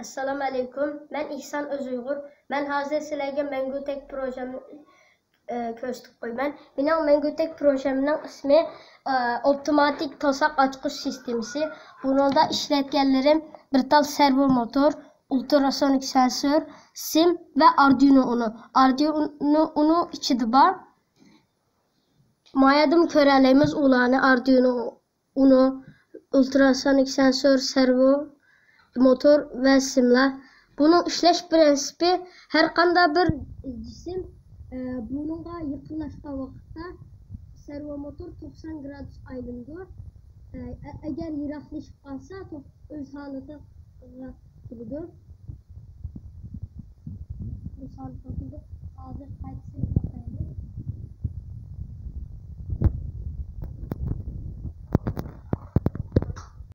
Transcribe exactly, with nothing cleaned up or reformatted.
ئەسسالامۇ ئەلەيكۇم، مەن ئېھسان ئۆزئۇيغۇر. مەن ھازىر سىلەرگە مەڭگۈتەك پروژەمنى ئە، كۆرسىتىپ قويىمەن. مېنىڭ مەڭگۈتەك پروژەمنىڭ ئىسمى، ئە، ئاپتوماتىك تاساق ئاچقۇچ سىستېمىسى. بۇنىڭدا ئىشلەتكەنلىرىم بىر تال سېرۋو موتور، ئۇلتراسونىك سېنسور، سىم ۋە ئاردۇينو ئۇنو. ئاردۇينو ئۇنو ئىچىدە بار. مايادىمۇ كۆرەلەيمىز ئۇلارنى، ئاردۇينو ئۇنو، ئۇلتراسونىك سېنسور، سېرۋو موتور ۋە سىملار. بۇنىڭ ئىشلەش پىرىنسىپى، ھەر قانداق بىر جىسىم، ئە، بۇنىڭغا يېقىنلاشقان ۋاقىتتا سېرۋو موتور توقسان گرادۇس ئايلىنىدۇ. ئە، ئە-، ئەگەر يىراقلىشىپ قالسا، توپ-، ئۆز ھالىتىگە كېلىدۇ. ئۆز ھالىتىگە كېلىدۇ. ھازىر قايتىسى